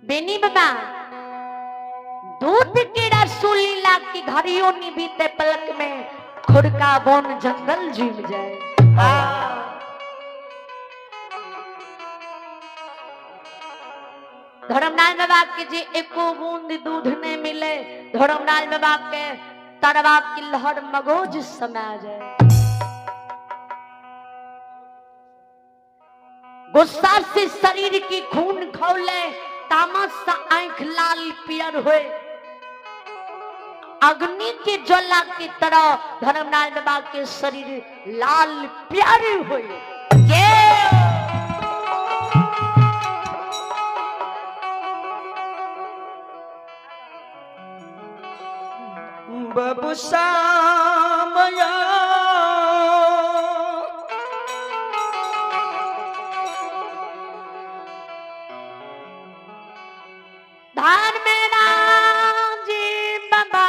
बेनी बाबा दूध के रसूली ला की घड़ियों निभीते पलक में खुरका बोन जंगल जीव जाए। धर्मराज बाबा के जे एको बूंद दूध नहीं मिले, धर्मराज बाबा के तरवा की लहर मगोज समा जाए। गुस्सा से शरीर की खून खौले, तामस सा आंख लाल पियर हुए, अग्नि के ज्वाला की तरह धर्मनारायण बाबा के शरीर लाल प्यारे हुए। बाबू श्यामया धान में राजी बाबा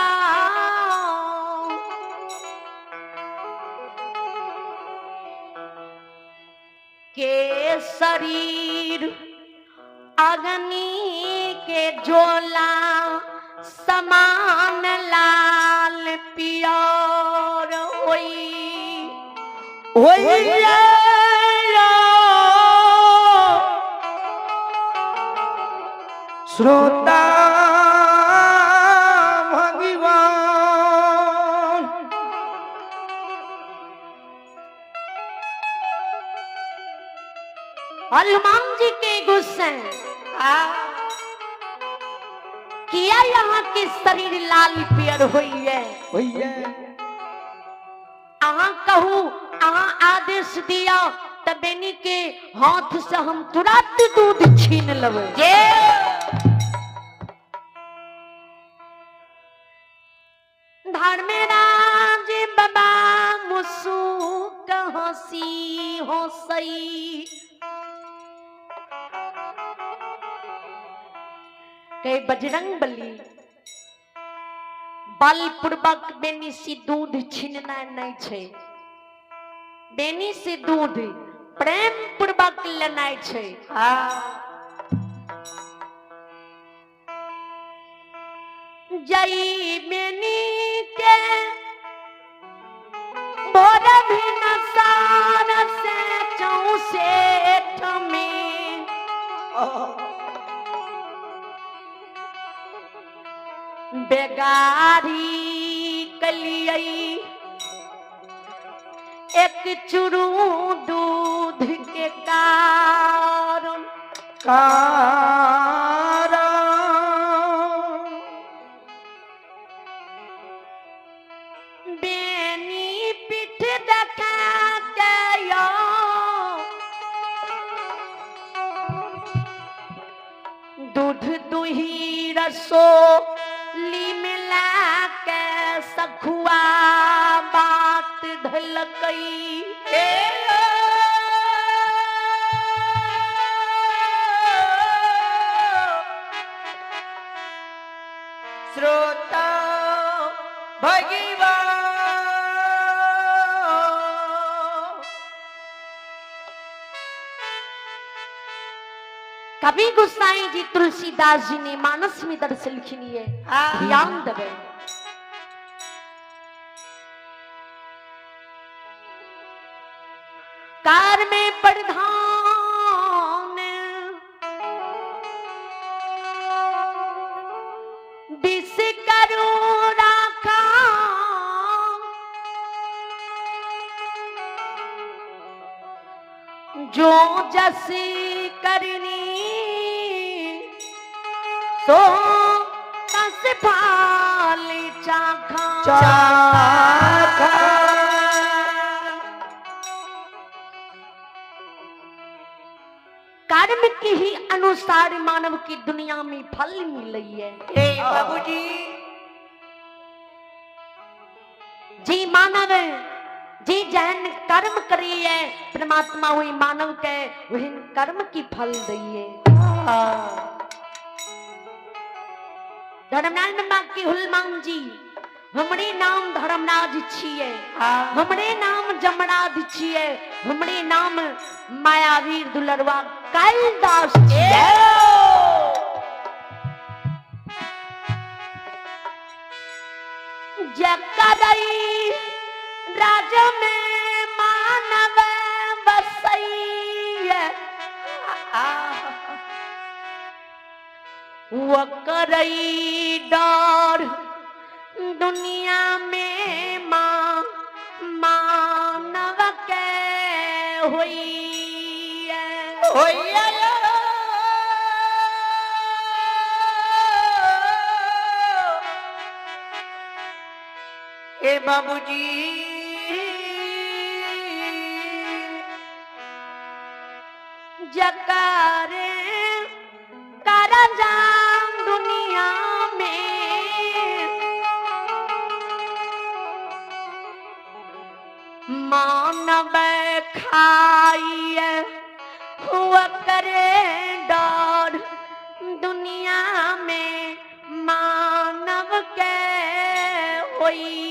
के शरीर अग्नि के जोला समान लाल पियर होई। होई श्रोता भगवान। हनुमान जी के गुस्से किया यहाँ के शरीर लाल पियर हुई है। होई है। अहाँ कहू, अहाँ आदेश दिया त बेनी के हाथ से हम तुरंत दूध छीन लेबै। धर्मराज बाबा मुसुक हंसी हंसई कहे बजरंग बली बलपूर्वक बेनी से दूध छीनना नहीं छे, बेनी से दूध प्रेम पूर्वक लेनाइ छे। जई बेनी के भोर भी नसार से चौसेठ में बेगारी कलियई एक चुरू दूध के कारण कारण बेनी पीठ देखा के यो दूध दुही रसोली मिला के सखुआ बात धलकई। श्रोता भगवान। कवि गोसाई जी तुलसीदास जी ने मानस में दर्श लिखनी है, ध्यान दबे। कार में प्रधान विष करो राखा, जो जस करनी सो तस फाल चाखा। चाखा। कर्म के ही अनुसार मानव की दुनिया में फल मिले है। बाबूजी जी मानव जी जहन कर्म करिए परमात्मा वही मानव के वही कर्म की फल दिए। धर्मराज बाबा की हुलमान जी हमरे नाम धर्मराज छिए, हमरे नाम जमराज छिए, हमरे नाम मायावीर दुलरवा कालिदास छिए। जकरई राज में मानव बसैया, वकरई डर दुनिया में माँ मानव के होई। होइया। ए बाबूजी, जकारे करजाम दुनिया में मानव खाइए, हुआ करे डर दुनिया में मानव के होई।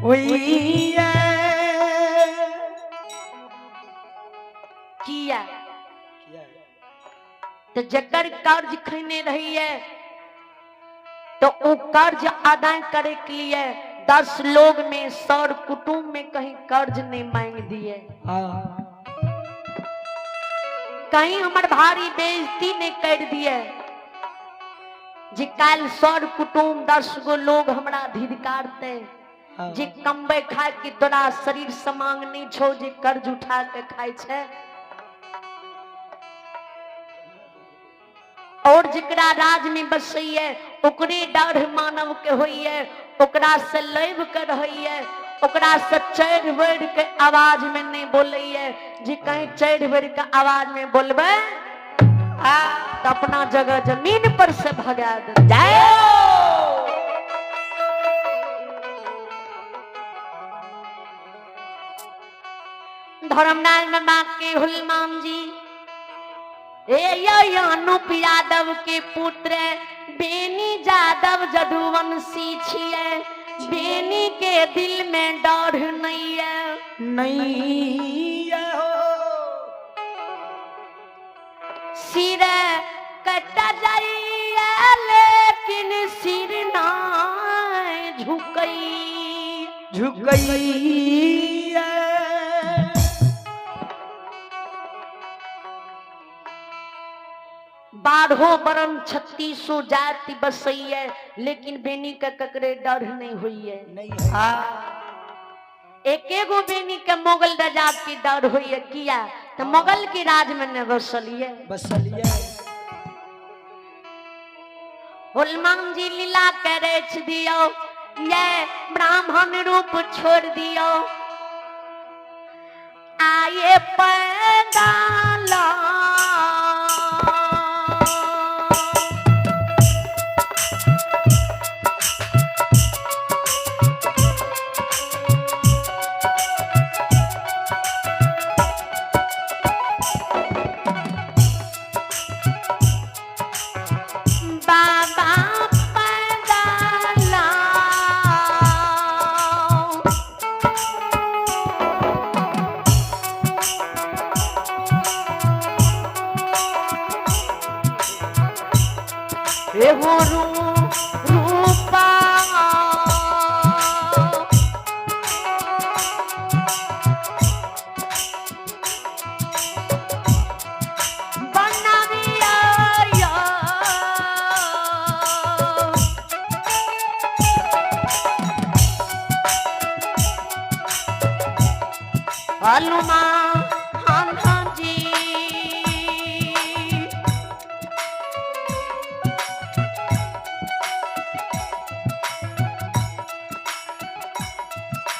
होइया। किया तो जकर कर्ज खैने रही है तो वो कर्ज अदा करे के लिए 10 लोग में सर कुटुंब में कहीं कर्ज नहीं मांग दिए, कहीं हमर भारी बेइज्जती नहीं कर दिए जे काल सर कुटुंब 10 गो लोग हमरा धिधकारते जे कमबे खाए के तोरा शरीर समांग नहीं छो जे कर्ज उठा के खाए छे। और जकरा राज में बसैये ओकरे डर मानव के होइए, ओकरा से लैब के रहैये, ओकरा से चढ़ बढ़ के आवाज में नहीं बोलैये जे कहीं चढ़ बढ़ के आवाज में बोलबे तो अपना जगह जमीन पर से भगा दे जाए। धर्मनारायण बाबा के हुलमान जी ए अनुप यादव के पुत्र बेनी यादव जदुवंशी छिए, बेनी के दिल में डर नहीं है नहीं हो, सिर कटा जाइए लेकिन सिर ना झुकई झुकई। 12 बरन 36 जाति बसैये लेकिन बेनी के ककरे डर नहीं हुई है नहीं। एक एगो बेनी के मुगल राजा के डर हुई है, किया तो मुगल के राज में न बसलिए बसलिए। हनुमान जी लीला के रेच दियो, ये ब्राह्मण रूप छोड़ दियो, आए पैदाला बाबा पैदाला एहो रूपा बनाविया हनुमान जी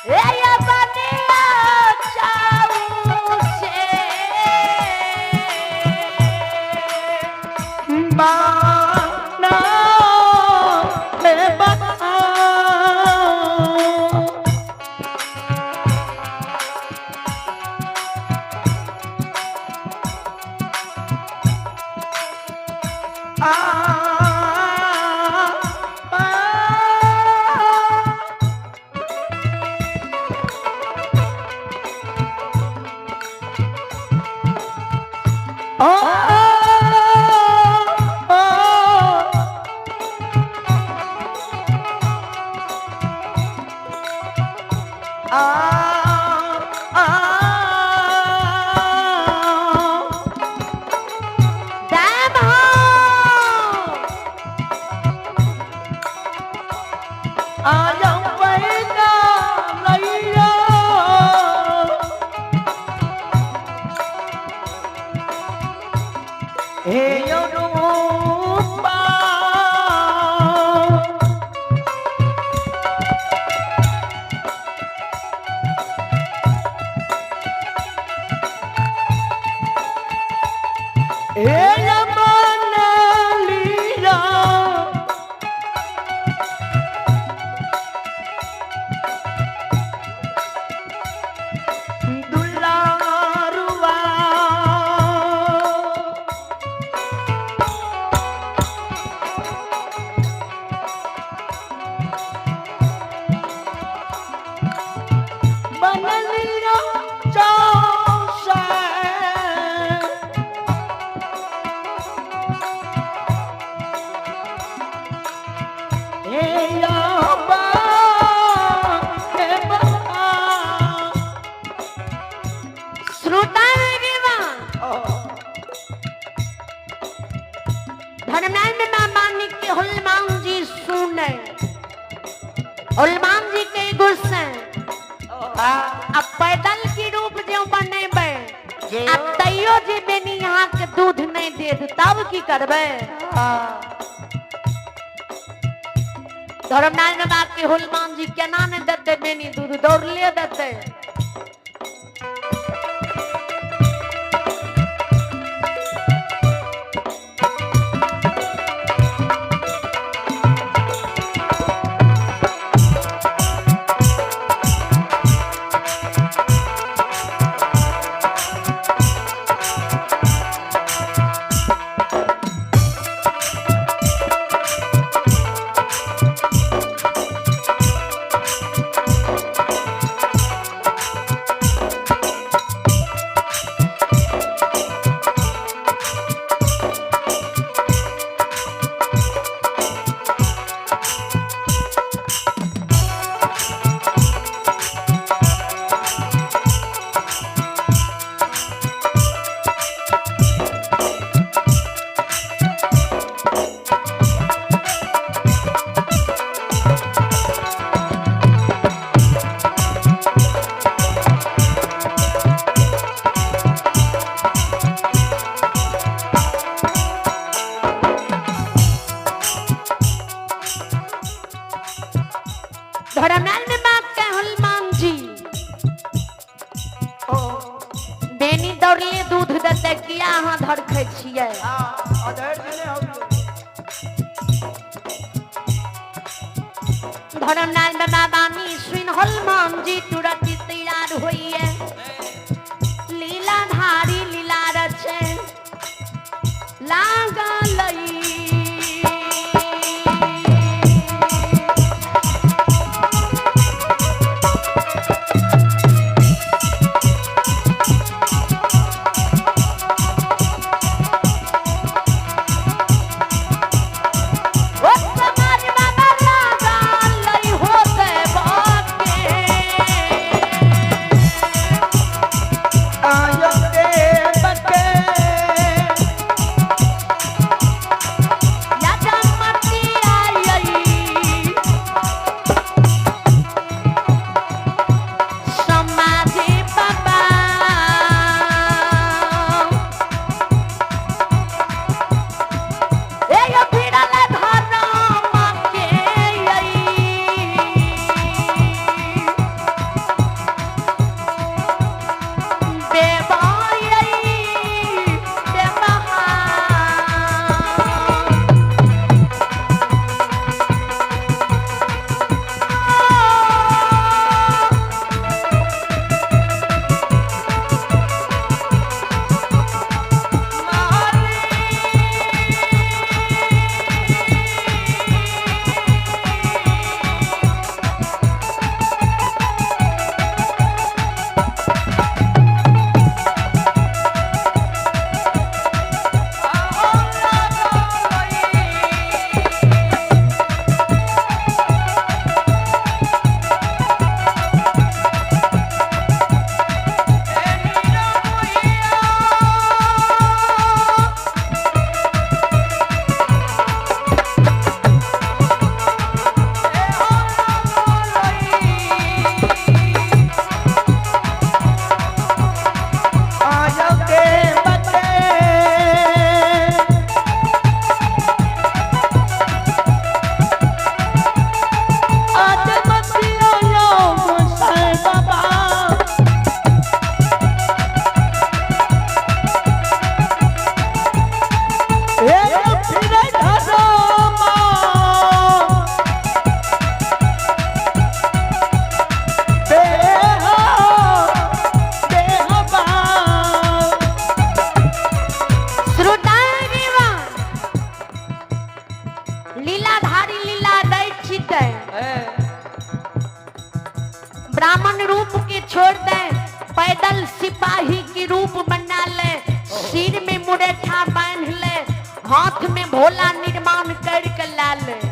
ए ये बनिया चाऊ से बाना बना। आ हे रूपा। हे रमन लीला दुलारुआ। बनलिया चौसा। हे याबा, हे बाबा। श्रोता धर्मेंद्र बाबा के हनुमान जी सुने, हनुमान जी के गुस्से अब पैदल के रूप जो बनेबै आ तैयो जे बेनी यहाँ के दूध नहीं देत तब की करबै? धर्मनारायण बाबा के हनुमान जी केना नहीं देते बेनी दूध, दौड़ले देते। धर्मेंद्र बाबा के हनुमान जी बेनी दौड़ले दूध देते, किया अहाँ धरखै छियै? धर्मनारायण बाबा बानी सुन हनुमान जी तुरंत तैयार होइए, लीलाधारी लीला रचे लागल। ओ समाज बाबा लागल होते बाके। आयते बके। अपन रूप के छोड़ दे, पैदल सिपाही की रूप बना ले, सिर में मुरेठा बांध ले, हाथ में भोला निर्माण करके ला ले।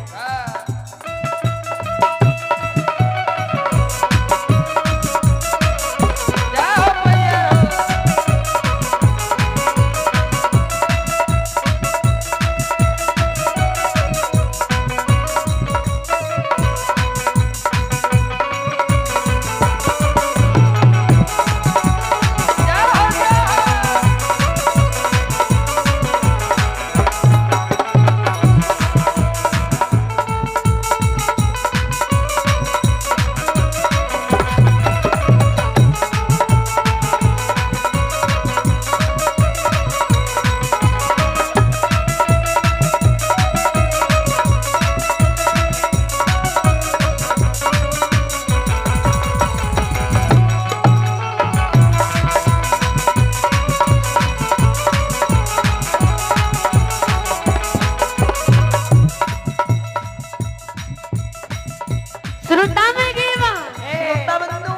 श्रोता में गेवा श्रोता बंधु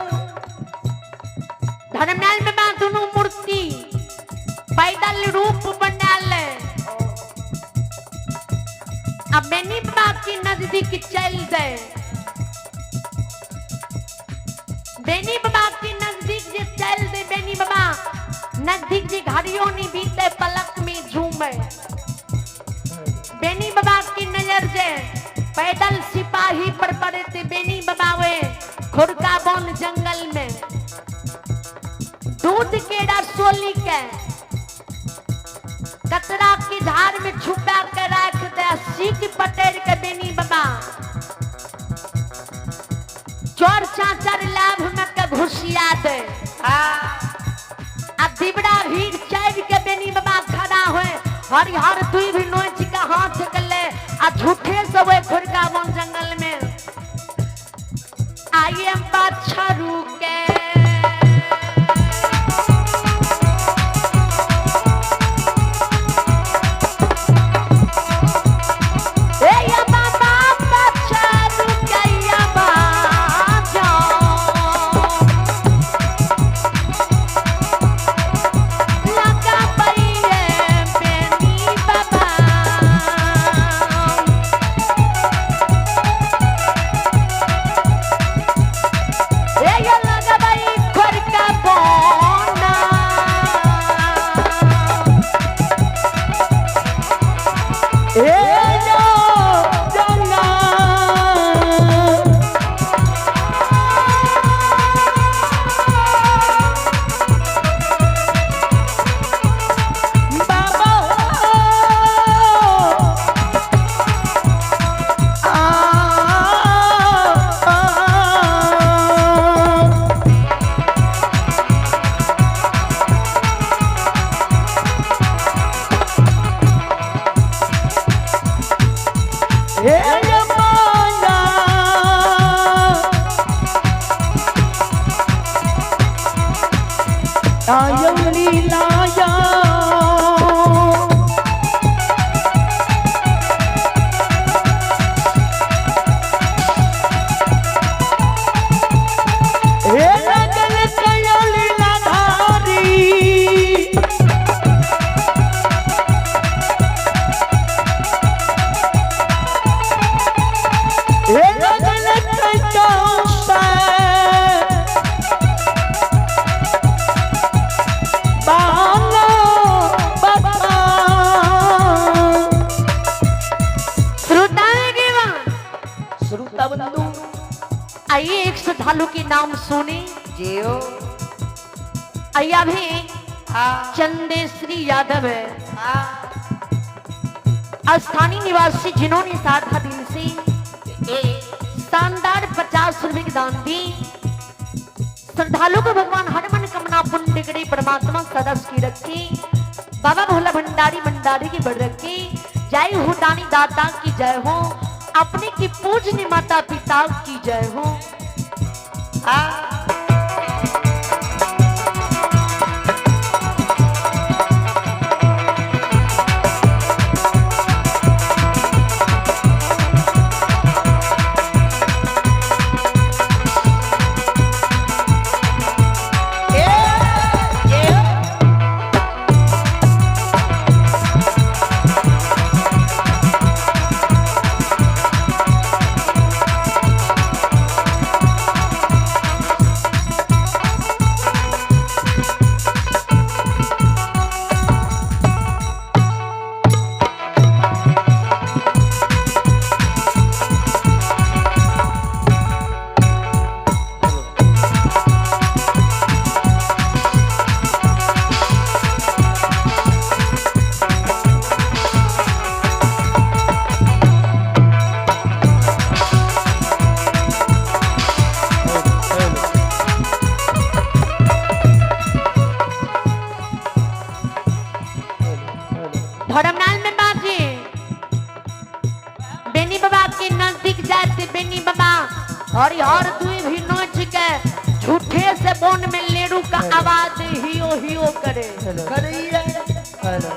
धर्मलाल बाबा दोनों मूर्ति पैदल रूप बना ले। अब बेनी बाबा के नजदीक चल दे, बेनी बाबा के नजदीक जे चल दे, बेनी बाबा नजदीक जे घड़ियों नहीं बीते पलक में झूमे। बेनी बाबा की नजर जे पैदल सिपाही पर पड़े थे, बेनी बाबा वे खुरका बन जंगल में दूध के रसोली के कचरा की झाड़ में छुपा के रख दे, सीख पटेर के बेनी बाबा चोर चाचर लाभ में के घुसिया दे। आ दिबड़ा भीड़ चढ़ के बेनी बाबा खड़ा हुए, हरिहर दुई भी नोच के हाथ के ले आ झूठे से वे खुरका वन जंगल में आइए बाछरू के। ए या बाबा बाछरू के या बाजा। लगा पइये बेनी बाबा। ए या लगबई खुरका बोना। ए जो जना बाबा आ आ हे माया आयमली लाया हे लगल कयल धारी हे लगल कचौसा बालो बता श्रोता में गेवा। श्रोता बंधु आइए एक श्रद्धालु के नाम सुने। जियो आइए अभी चंदेश्वरी यादव है, स्थानीय निवासी, जिन्होंने साधा दिल से शानदार 50 रुपए की दान दी। श्रद्धालु को भगवान हर मन कामना पुण्य करे, परमात्मा सदा सुखी रखे, बाबा भोला भंडारी भंडारी की बढ़ रखे। जय हो दानी दाता की जय हो, अपने की पूजनी माता पिता की जय हो। धर्मलाल में बाजी बेनी बाबा के नजदीक जाते बेनी बाबा हरिहर दुई भी नोच के झूठे से बोन में लेरू का आवाज हियो हियो करे। हेलो। करिए। हेलो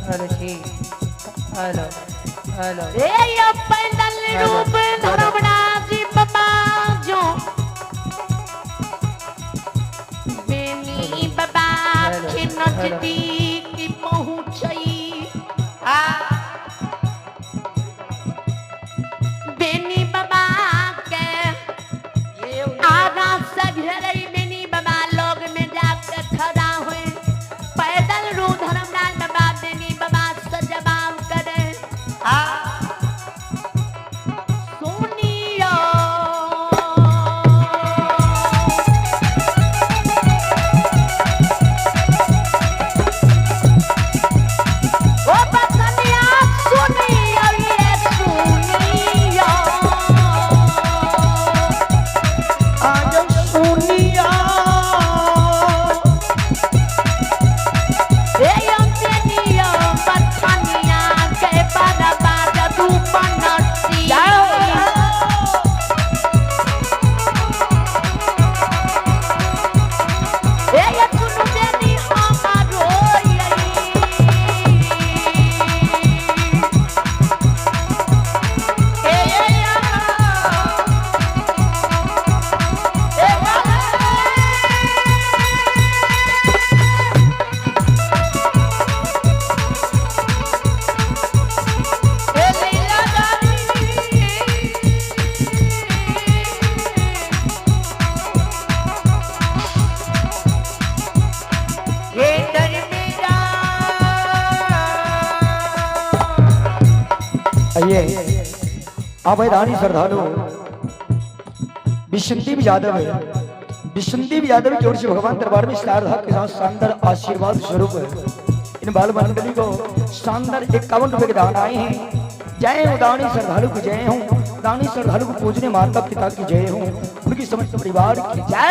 हेलो जी हेलो हेलो। ए यो पैदल रूप धर्मराज बाबा जो बेनी बाबा के नजदीक पहुंचई। बेनी बाबा के आधा से घेरई बेनी बाबा लोग में जाके खड़ा हुए। पैदल रू धर्मराज बाबा बेनी बाबा से जवाब करे। सुनियो ओ बसनिया सुनियो ये सुनियो। आज सुनिया। ए यो बेनियो बसनिया के बड़ा जादू बनसी। ए यो सुनु बेनी हमारो ए ए या। ए बाबा। ए लीला दारी। हे दरमिया। आइए अभयदानी श्रद्धालु विष्णुदीप यादव है। विष्णुदीप यादव की ओर से भगवान दरबार में श्रद्धा के साथ शानदार आशीर्वाद स्वरूप है इन बाल मंडली को शानदार 51 रुपए के दान आए हैं। जय हो दानी श्रद्धालु की जय हो, दानी श्रद्धालु को पूजने माता पिता की जय हो, उनकी समस्त परिवार की जय।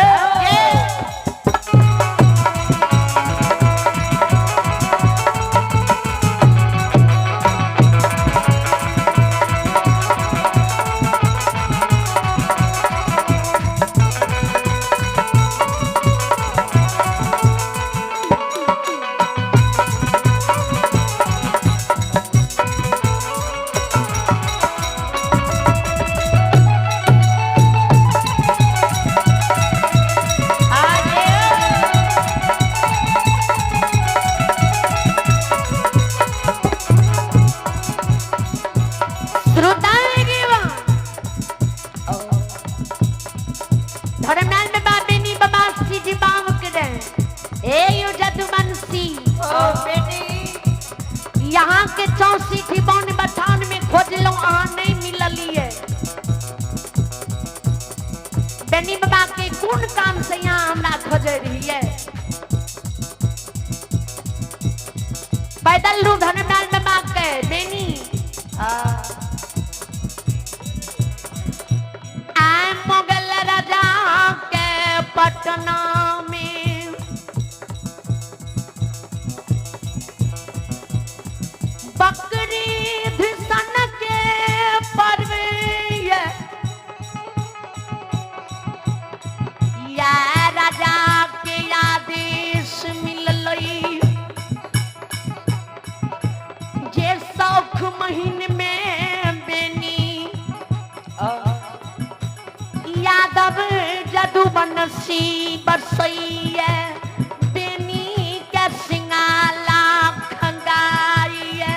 धर्मलाल बाबा बेनी बाबा सी जी बाम करे। ए यो जदुवंशी ओ बेटी। यहाँ के चौसी थी बन बथान में खोजलो अहाँ नहीं मिललिए। बेनी बाबा के कोन काम से यहाँ हमरा खोजे रहिए। पैदल रू धर्मलाल बाबा के बेनी आए मुगल राजा के पटना में बकरी धिसन के पर्व या राजा के आदेश मिललई जे सौख महीन में बेनी यादव जदुवंशी बसैया बेनी के सिंगाला खंगाइया।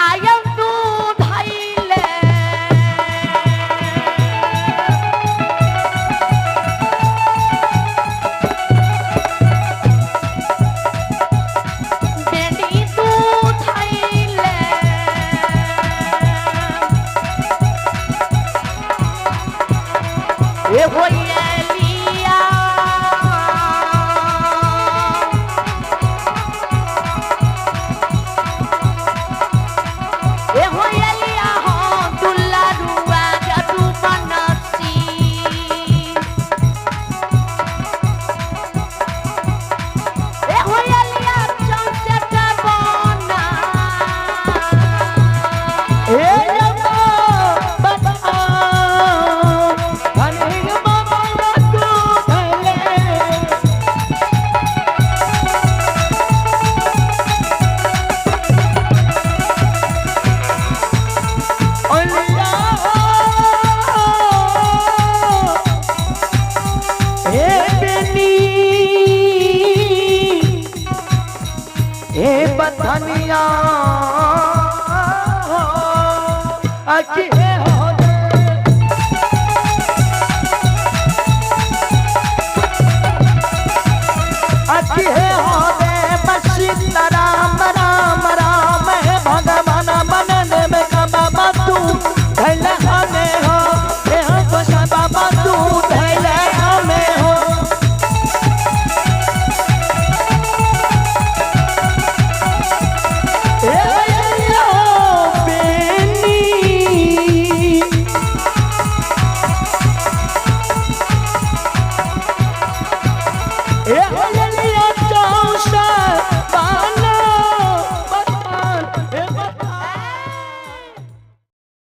आयौ दूध हइले। बेनी दूध हइले। धनिया अकी हे हो अकी हे।